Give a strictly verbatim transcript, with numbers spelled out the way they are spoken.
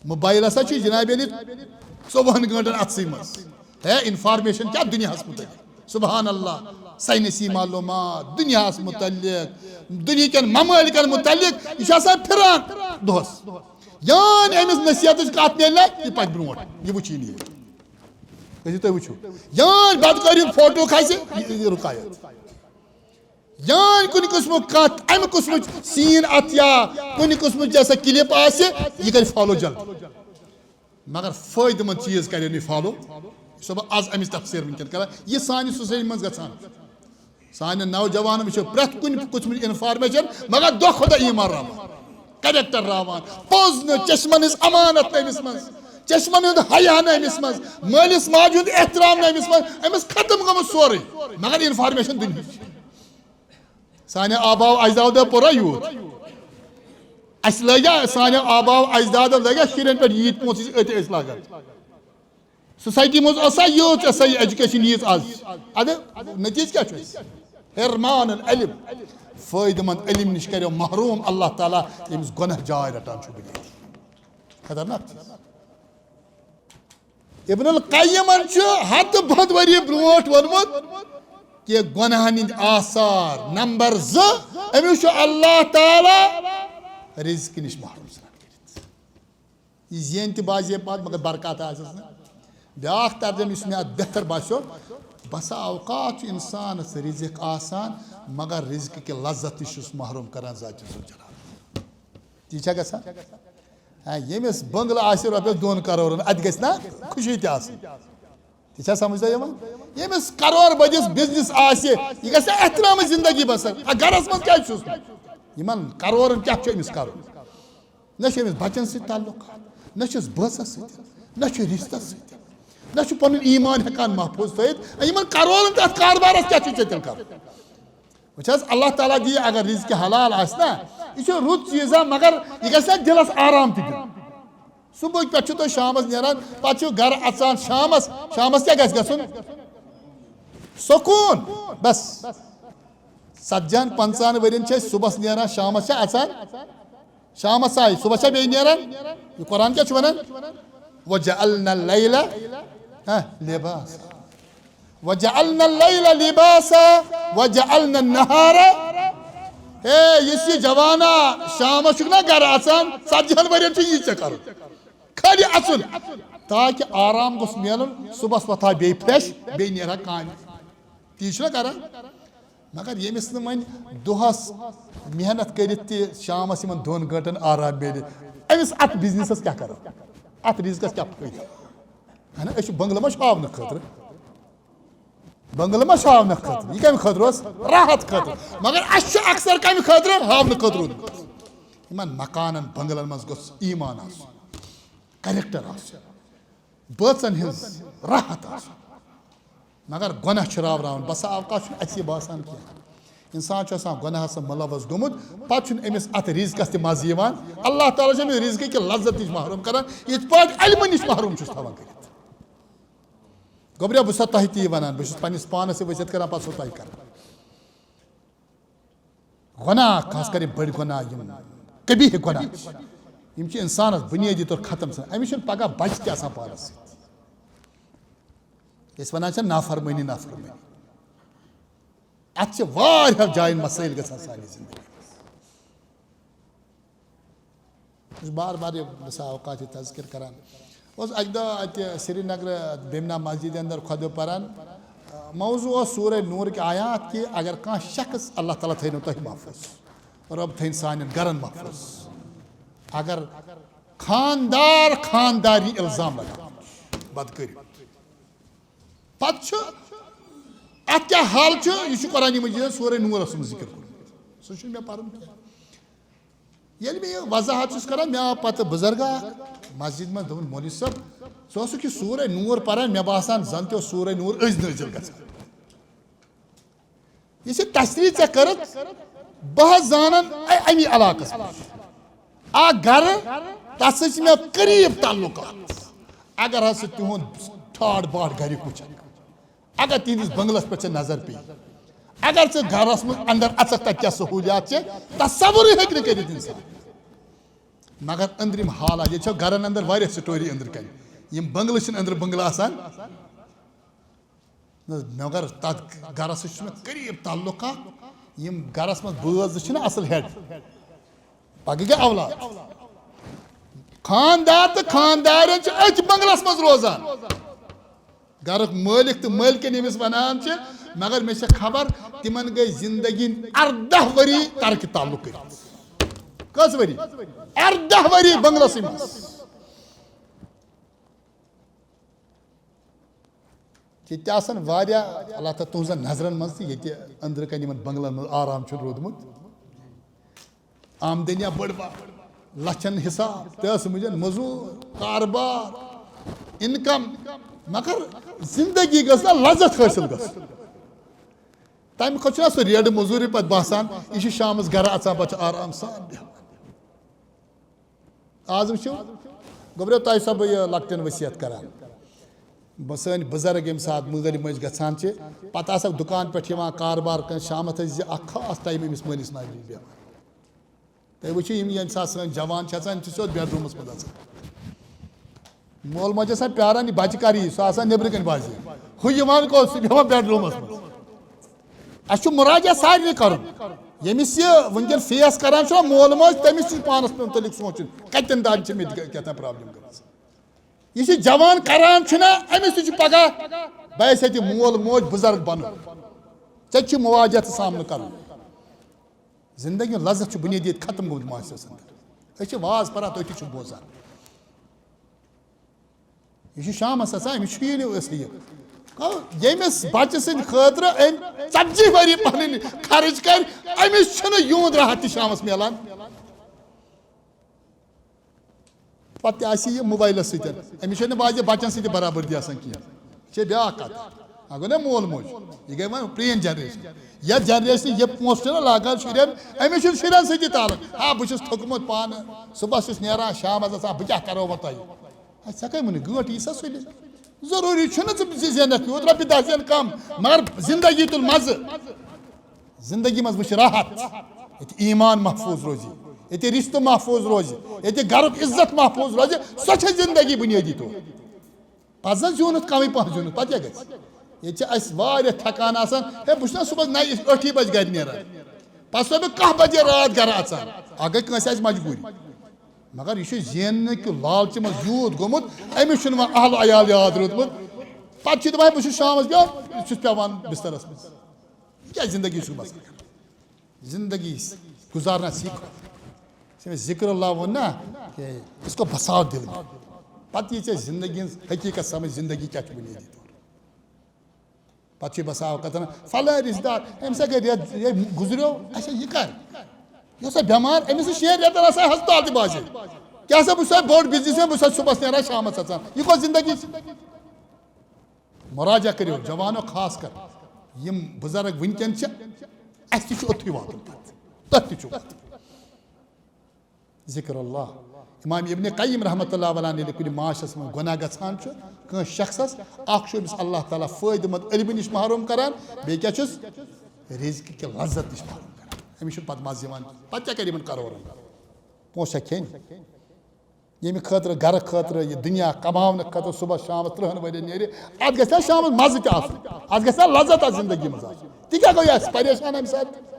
Mobile ہسا چھُ جناب علی ژۄوُہن گٲنٛٹن اتھسٕے منٛز۔ ہے، انفارمیشن کیٛاہ دُنیاہس متعلق؟ سبحان اللہ، ساینسی معلومات دُنیاہس متعلق، دُنیہکٮ۪ن ممٲلکن متعلق، یہِ چھُ آسان پھران دۄہس۔ یان أمِس نصیحتٕچ کتھ میلہِ نہ، یہِ پکہِ برونٛٹھ، یہِ وٕچھی نہٕ یہِ۔ گٔژھِو تُہۍ وٕچھِو، یان بدکٲری ہُنٛد فوٹو کھسہِ، یہِ، یہِ رُکایت۔ یان کُنہِ قٕسمُک کانٛہہ اَمہِ قٕسمٕچ سین اَتھ یا کُنہِ قٕسمٕچ جیسا کلپ آسہِ، یہِ کَرِ فالو جلدی۔ مگر فٲیدٕ مند چیٖز کَرِ نہٕ فالو۔ یہِ چھُسو بہٕ آز اَمِچ تفسیٖر وٕنکیٚن کَران۔ یہِ سانہِ سوسایٹی منٛز گژھان چھُ۔ سانٮ۪ن نوجوانَن وٕچھو پرٛٮ۪تھ کُنہِ قٕسمٕچ انفارمیشن، مگر دۄہ کھۄتہٕ دۄہ ایمان راوان، کریکٹر راوان، پوٚز نہٕ، چشمن ہٕنٛز امانت نہٕ أمِس منٛز، چشمن ہُنٛد حیا نہٕ أمِس منٛز، مٲلِس ماجہِ ہُنٛد احترام نہٕ أمِس منٛز، أمِس ختم گوٚمُت سورُے، مگر انفارمیشن دُنہِچ۔ سانہِ آباو اجدادو پوٚرا یوٗت؟ اَسہِ لٲگیا، سانہِ آباو اجدادو لٲگیا شُرٮ۪ن پٮ۪ٹھ ییٖتۍ پونٛسہٕ ییٖتۍ أتۍ ٲسۍ لاگان؟ سوسایٹی منٛز ٲسا ییٖژ، ٲسا یہِ ایجوکیشن ییٖژ آز؟ اَدٕ نتیٖجہٕ کیٛاہ چھُ اَسہِ؟ حرمان العلم۔ فٲیدٕ مند علم نِش کریو محروم اللہ تعالیٰ، ییٚمِس گۄناہ جاے رٹان چھُ بُنیٲدی۔ خطرناک چیٖز۔ ابن القیمن چھُ ہتہٕ بۄد ؤری برونٛٹھ ووٚنمُت کہِ گۄناہن ہٕنٛدۍ آثار نمبر زٕ، أمِس چھُ اللہ تعالیٰ رزقہٕ نِش محروم ژھٕنان کٔرِتھ۔ یہِ زینہِ تہِ باضے پتہٕ، مگر برکات آسٮ۪س نہٕ۔ بیٛاکھ ترجمہٕ یُس مےٚ اتھ بہتر باسیو، بسا اوقات چھُ انسانس رزق آسان، مگر رزقہٕ کہِ لذت نِش چھُس محروم کران ذاتِ ذوالجلال۔ تی چھا گژھان؟ ہا، ییٚمِس بنگلہٕ آسہِ رۄپیَس دۄن کرورن، اتہِ گژھِ نا خوشی تہِ آسٕنۍ؟ تہِ چھا سمجھ تۄہہِ یِوان؟ ییٚمِس کرور بٔدِس بزنس آسہِ، یہِ گژھِ احترام زندگی بسر۔ آ، گرس منٛز کیٛازِ چھُس نہٕ؟ یِمن کرورن کیٛاہ چھُ أمِس کرُن؟ نہ چھُ أمِس بچن سۭتۍ تعلقات، نہ چھُس بٲژس سۭتۍ، نہ چھُ رشتس سۭتۍ، نہ چھُ پنُن ایمان ہٮ۪کان محفوظ تھٲیِتھ۔ یِمن کرورن تہٕ اتھ کاربارس کیٛاہ چھُ ژےٚ تیٚلہِ کرُن؟ وٕچھ حظ، اللہ تعالیٰ دِیہِ اگر رزقہِ حلال آسہِ نا، یہِ چھُ رُت چیٖزا، مگر یہِ گژھِ نا دِلس آرام تہِ دیُن۔ صبحٕکۍ پٮ۪ٹھ چھُو تُہۍ شامس نیران، پتہٕ چھِو گرٕ اژان شامس، شامس کیٛاہ گژھِ گژھُن؟ سکوٗن۔ بس، ژتجی ہن پنٛژاہن ؤرین چھِ أسۍ صبحس نیران، شامس چھِ اژان، شامس آیہِ، صبحس چھا بیٚیہِ نیران؟ یہِ قرآن کیٛاہ چھُ ونان؟ وجعلنا اللیل، ہہ، لباسا۔ وجعلنا اللیل لباسا وجعلنا النہار۔ ہے، یُس یہِ جوانا شامس چھُکھ نا گرٕ اژان، ژتجی ہن ؤرین چھُ یی ژےٚ کرُن۔ خٲلی اژُن، تاکہِ آرام گوٚژھ میلُن، صبحس وۄتھا بیٚیہِ فریش، بیٚیہِ نیرہا کامہِ۔ تی چھُنہ کران؟ مگر ییٚمِس نہٕ وۄنۍ دۄہس محنت کٔرِتھ تہِ شامس یِمن دۄن گٲنٛٹن آرام میلہِ، أمِس اتھ بزنسس کیٛاہ کرو؟ اتھ رزقس کیٛاہ فٲیدٕ؟ اہن، أسۍ چھِ بنگلہٕ ما چھِ ہاونہٕ خٲطرٕ؟ بنگلہٕ ما چھِ ہاونہٕ خٲطرٕ؟ یہِ کمہِ خٲطرٕ اوس؟ راحت خٲطرٕ۔ مگر اَسہِ چھُ اکثر کمہِ خٲطرٕ؟ ہاونہٕ خٲطرٕ اوٚنمُت۔ یِمن مکانن، بنگلن منٛز گوٚژھ ایمان آسُن، کریکٹر آسُن، بٲژن ہٕنٛز راحت آسُن۔ مگر گۄناہ چھُ راوراوُن، بسا اوقات چھُنہٕ اَسہِ یہِ باسان کینٛہہ۔ انسان چھُ آسان گۄناہس منٛز ملوث گوٚمُت، پتہٕ چھُنہٕ أمِس اتھ رزقس تہِ مزٕ یِوان۔ اللہ تعالیٰ چھُ أمِس رزقہٕ کہِ لذت نِش محروم کران، یِتھ پٲٹھۍ علمہٕ نِش محروم چھُس تھاوان کٔرِتھ۔ گوٚبریا، بہٕ چھُسا تۄہہِ تی ونان، بہٕ چھُس پننِس پانس سۭتۍ ؤسِتھ کران، پتہٕ چھُسو تۄہہِ کران۔ گۄناہ، خاص کر یِم بٔڑۍ گۄناہ، یِم قبیح گۄناہ چھِ، یِم چھِ انسانس بنیٲدی طور ختم ژھٕنان۔ أمِس چھُنہٕ پگاہ بچہِ تہِ آسان پانس سۭتۍ۔ أسۍ ونان چھِ نافرمٲنی، نافرمٲنی۔ اتھ چھِ واریاہو جاین مسٲیل گژھان سانہِ زندگی منٛز۔ بہٕ چھُس بار بار یہِ بسا اوقات یہِ تذکر کران۔ اوس اکہِ دۄہ اتہِ سرینگر بیمنا مسجد اندر خطبہٕ پران۔ موضوع اوس سورہ نور کہِ آیات کہِ اگر کانٛہہ شخص، اللہ تعالیٰ تھٲینو تۄہہِ محفوظ، رۄب تھٲیِن سانٮ۪ن گرن محفوظ۔ اگر خاندار خانداری الزام لگاوان بدکٲری، پتہٕ چھُ اتھ کیٛاہ حل چھُ؟ یہِ چھُ قرآن مجیدس سورہ نورس منٛز ذکر کوٚرمُت۔ سُہ چھُنہٕ مےٚ پرُن کینٛہہ۔ ییٚلہِ مےٚ یہِ وضاحت چھُس کران، مےٚ آو پتہٕ بُزرگا اکھ مسجد منٛز، دوٚپُن، "مولوی صٲب، ژٕ اوسُکھ یہِ سورہ نور پران، مےٚ باسان زن تہِ اوس سورہ نور أزۍ نٲزِل گژھان۔" یہِ چھِ تشریح ژےٚ کٔرٕتھ، بہٕ حظ زانن اَ-، اَمی علاقس منٛز اکھ گرٕ، تَتھ سۭتۍ چھِ مےٚ قریب تعلقات۔ اگر حظ ژٕ تِہُنٛد ٹھاٹھ باٹھ گرِکۍ وٕچھکھ، اگر تِہنٛدِس بنگلس پٮ۪ٹھ ژےٚ نظر پیٚیہِ، اگر ژٕ گرس منٛز اندر اژکھ، تتہِ کیٛاہ سہوٗلیات چھِ، تصورٕے ہیٚکہِ نہٕ کٔرِتھ انسان۔ مگر أنٛدرِم حالات، ییٚتہِ چھو گرن اندر واریاہ سٹوری أنٛدرٕ کنہِ۔ یِم بنگلہٕ چھِنہٕ أنٛدرٕ بنگلہٕ آسان۔ نہ، مگر تتھ گرس سۭتۍ چھُ مےٚ قریب تعلق اکھ۔ یِم گرس منٛز بٲژ زٕ چھِنہ اصل ہیڈ، پگہہ گٔے اولاد۔ خاندار تہٕ خاندارٮ۪ن چھِ أتھۍ بنگلس منٛز روزان۔ گرُک مٲلِک تہٕ مٲلکِن ییٚمِس وَنان چھِ، مگر مےٚ چھےٚ خبر، تِمن گٔے زِندگی ہٕنٛدۍ اَرداہ ؤری ترکِ تعلق کٔرِتھ۔ کٔژ ؤری؟ اَرداہ ؤری بنگلسٕے منٛز۔ ییٚتہِ آسن واریاہ، اللہ تعالیٰ تُہنٛزن نظرن منٛز تہِ، ییٚتہِ أنٛدرٕ کنہِ یِمن بنگلن منٛز آرام چھُ روٗدمُت۔ آمدنی بٔڑ بار، لچھن حساب، تہٕ سمجھن مزور، کاربار، انکم۔ مگر زندگی گٔژھ نہ لذت حٲصِل گژھٕنۍ۔ تمہِ کھۄتہٕ چھُنہ سُہ ریڈٕ مزوٗرٕے پتہٕ باسان، یہِ چھُ شامس گرٕ اژان، پتہٕ چھُ آرام سان بیٚہوان۔ آز وٕچھِو، گوٚبریو تۄہہِ سۄ بہٕ یہِ لۄکٹٮ۪ن وصیت کران۔ بہٕ، سٲنۍ بُزرگ ییٚمہِ ساتہٕ مٲلۍ مٲج گژھان چھِ، پتہٕ آسکھ دُکان پٮ۪ٹھ یِوان کاربار کٔرِتھ، شامَس ٲسۍ زِ اکھ خاص ٹایم أمِس مٲلِس ماجہِ نِش بیٚہوان۔ تُہۍ وٕچھِو، یِم ییٚمہِ ساتہٕ سٲنۍ جوان چھِ آسان، یِم چھِ سیوٚد بیڈروٗمَس منٛز اژان۔ مول موج آسان پیاران، یہِ بَچہٕ کَر یی، سُہ آسان نیٚبرٕ کَنۍ بازی۔ ہُہ یِوان کوٚت؟ سُہ بیٚہوان بیڈروٗمَس منٛز۔ اَسہِ چھُ مراجعہ سارنٕے کَرُن۔ ییٚمِس یہِ وٕنکیٚن فیس کَران چھُ مول موج، تٔمِس چھُ پانَس مُتعلِق سونٛچُن، کَتٮ۪ن تام چھِ مےٚ تہِ کیٛاہ تام پرابلم گٔمٕژ۔ یُس یہِ جوان کران چھُنہ، أمِس تہِ چھُ پگاہ، بہٕ آسہِ اَتہِ مول موج بُزرگ بنُن۔ ژےٚ تہِ چھُ مواجہہ تہٕ سامنہٕ کرُن۔ زندگی ہُنٛد لذت چھُ بُنیٲدی ختم گوٚمُت معاشرس اندر۔ أسۍ چھِ واز پران، تُہۍ تہِ چھِو بوزان۔ یہِ چھُ شامس اژان، أمِس چھُ یہِ نہٕ أسۍ یہِ۔ گوٚو، ییٚمِس بچہٕ سٕنٛدِ خٲطرٕ أمۍ ژتجی ؤری پنٕنۍ خرٕچ کرِ، أمِس چھُنہٕ یِہُنٛد راحت تہِ شامس میلان۔ پتہٕ تہِ آسہِ یہِ موبایلس سۭتۍ۔ أمِس چھےٚ نہٕ واجہِ بچن سۭتۍ تہِ برابردی آسان کینٛہہ۔ یہِ چھےٚ بیٛاکھ کتھ۔ وۄنۍ گوٚو نا مول موج؟ یہِ گٔے وۄنۍ پرٛٲنۍ جنریشن۔ یتھ جنریشنہِ یہِ پونٛسہٕ چھُنہ لاگان شُرٮ۪ن، أمِس چھُنہٕ شُرٮ۪ن سۭتۍ تہِ تعلق۔ ہا، بہٕ چھُس تھوٚکمُت پانہٕ، صُبحس چھُس نیران، شامس گژھان، بہٕ کیٛاہ کرو وۄنۍ تۄہہِ؟ ہے، ژےٚ کٔمۍ ووٚنُے؟ گٲنٛٹھ یی سا سُلہِ۔ ضروٗری چھُنہٕ ژٕ زینکھ یوٗت، رۄپیہِ دَہ زینہٕ کم، مگر زندگی تُل مزٕ۔ زندگی منٛز وٕچھ راحت، ییٚتہِ ایمان محفوظ روزِ، ییٚتہِ رشتہٕ محفوظ روزِ، ییٚتہِ گرُک عزت محفوظ روزِ، سۄ چھےٚ زندگی بُنیٲدی طور۔ پتہٕ زن زیوٗنُتھ کمٕے پہن زیوٗنُتھ، پتہٕ کیٛاہ گژھِ؟ ییٚتہِ چھِ اَسہِ واریاہ تھکان آسان، ہے، بہٕ چھُس نا صُبحس نَیہِ ٲٹھِ بجہِ گرِ نیران، پتہٕ چھُسو بہٕ کاہ بجے راتھ گرٕ اژان۔ اکھ گٔے کٲنٛسہِ آسہِ مجبوٗری، مگر یہِ چھُ زیننہٕ کہِ لالچہِ منٛز یوٗت گوٚمُت، أمِس چھُنہٕ وۄنۍ اہل و عیال یاد روٗدمُت۔ پتہٕ چھِ دپان، ہے، بہٕ چھُس شامس بیٚہوان، بہٕ چھُس پٮ۪وان بسترس منٛز۔ یہِ کیٛاہ زندگی چھُ بسر کران؟ زندگی گزارنا سیکھو۔ یُس أمِس ذکر اللہ ووٚن نا، کہ اس کو بساو دل میں۔ پتہٕ یی ژےٚ زندگی ہٕنٛز حقیقت سمجھ، زندگی کیٛاہ چھُ بُنیٲدی طور۔ پتہٕ چھُ بساو کران، فلاں رشتہٕ دار، أمِس ہا گٔے رٮ۪تھ، یہِ گُزریو، اچھا، یہِ کر؟ یہِ اوسا بٮ۪مار؟ أمِس ٲسۍ شیٚن رٮ۪تن آسان ہسپتال تہِ باسے۔ کیٛاہ سا، بہٕ چھُس بوٚڑ بزنس مین، بہٕ چھُس صُبحس نیران شامس اژان۔ یہِ کۄس زندگی چھِ؟ مراجعہ کٔرِو، جوانو خاص کر، یِم بُزرگ وٕنکیٚن چھِ، اَسہِ تہِ چھُ اوٚتھُے واتُن پتہٕ۔ تۄہہِ تہِ چھُ واتُن۔ ذکر اللہ۔ امام ابن قیم رحمۃ اللہ علیہ، ییٚلہِ کُنہِ معاشرس منٛز گۄناہ گژھان چھُ کٲنٛسہِ شخصس، اکھ چھُ أمِس اللہ تعالیٰ فٲیدٕ مند علمہٕ نِش محروم کران، بیٚیہِ کیٛاہ چھُس؟ رزقہٕ کہِ لذت نِش محروم کران۔ أمِس چھُنہٕ پتہٕ مزٕ یِوان۔ پتہٕ کیٛاہ کرِ یِمن کرورن؟ پونٛسہٕ چھا کھیٚنۍ؟ ییٚمہِ خٲطرٕ، گرٕ خٲطرٕ، یہِ دُنیا کماونہٕ خٲطرٕ صُبحس شامس ترٕٛہن ؤرین نیرِ، اتھ گژھِ نا شامس مزٕ تہِ آسُن، اتھ گژھِ نا لذت اتھ زندگی منٛز آسُن۔ تہِ کیٛاہ گوٚو، یہِ آسہِ پریشان امہِ ساتہٕ؟